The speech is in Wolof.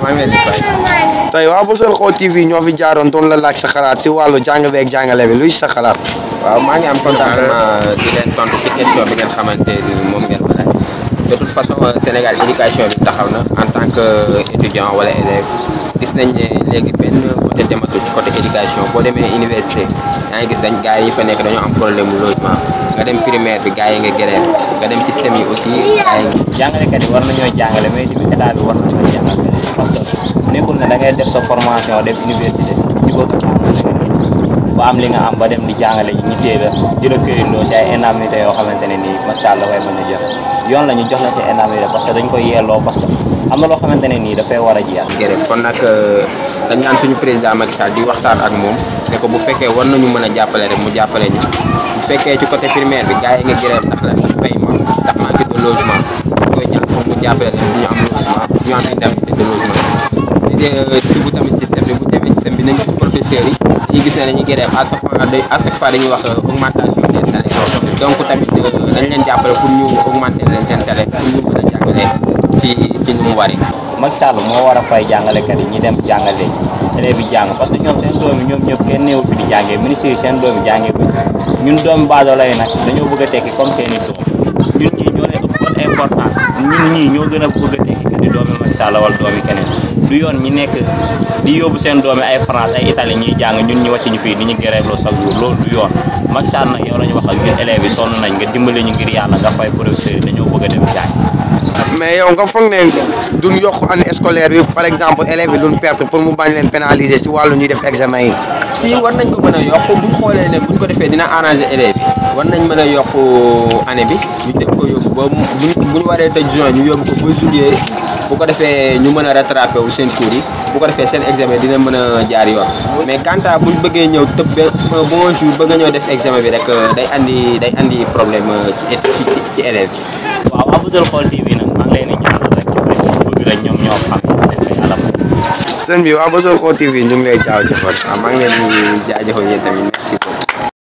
maa ngi leen di fay. tey waa Bosol Xol TV ñoo fi jaaroon doon la laaj sa xalaat si wàllu jàng beeg jàngale bi luy sa xalaat. waaw maa ngi am contentement di leen tontu ci question bi ngeen xamante ni moom ngeen ma laaj de toute façon Sénégal éducation bi taxaw na en tant que étudiant wala élève gis nañ ne léegi benn côté dematul ci côté éducation boo demee université yaa ngi gis dañ gars yi fa nekk dañoo am problème mu logement nga dem primaire bi gars yi nga grève nga dem ci semi aussi gars yi. jàngalekat yi war nañoo jàngale mais tamit état bi war nañoo jàngal parce que nekkul ne da ngay def sa formation dem université ñu bëgg ba am li nga am ba dem di jàngale ñi téye la di la këyindoo si ay indemnité yoo xamante ne nii macha allah way mën a jox yoon la ñu jox la si indemnité parce que dañ koy yelloo parce que am na loo xamante ne nii dafay war a jeex. jërëjëf kon nag dañ naan suñu président Macky Sall di waxtaan ak moom ne ko bu fekkee war nañu mën a jàppale rek mu jàppale ñu bu fekkee ci côté primaire bi gars yi nga grève ndax la ndax paiement ndax manque de logement koy ñaan pour mu jàppale leen ñu am logement ñu am indemnité de logement di bu tamit ci système bi bu demee ci système bi nañ gis professeurs yi dañuy gis ne dañuy grève à chaque fois dañuy wax augmentation des salaires donc tamit dañ leen jàppale pour ñu augmenter leen seen salaire pour ñu mën a jàngale ci nu mu waree. Macky Sall moo war a fay jàngalekat yi ñi dem jàngale élèves yi jàng parce que ñoom seen doom yi ñoom ñëpp kenn néew fi di jàngee ministre yi seen doom yi jàngee ba ñun doomu baadoola yi nag dañoo bëgg a tekki comme seen i doom ñun ñii ñoo lay ëpp importance ñun ñii ñoo gën a bëgg a tekki que di doomi Macky Sall wala doomi keneen du yoon ñi nekk di yóbbu seen doomi ay France ay Italie ñuy jàng ñun ñu wàcc ñu fii ni ñu grève loo chaque jour loolu du yoon Macky Sall nag yow la ñu wax ak ñun élèves yi sonn nañ nga dimbale ñu ngir yàlla nga fay professeurs yi dañoo bëgg a dem jàng. mais yow nga foog ne duñ yokk année scolaire bi par exemple élèves yi duñ perte pour mu bañ leen pénaliser si wàllu ñuy def examen yi. si war nañ ko mën a yokk bu ñu xoolee ne bu ñu ko defee dina arranger élèves yi war nañ mën a yokk année bi ñu dem ko yóbbu ba bu ñu waree tëj juin ñu yóbbu ko ba juillet bu ko defee ñu mën a rattrapé wu seen cours yi bu ko defee seen examen dina mën a jaar yoon mais quant à bu ñu bëggee ñëw tëb un bon jour bëgg a ñëw def examen bi rek day andi problème ci élèves yi. waaw waa Bosol Xol TV nag maa ngi leen di ñaanal rek bëgg rek ñoom ñoo xam ne yàlla. sëñ bi waa Bosol Xol TV ñu ngi lay jaajëfal. waaw maa ngi leen di jaajëfal yéen tamit merci beaucoup.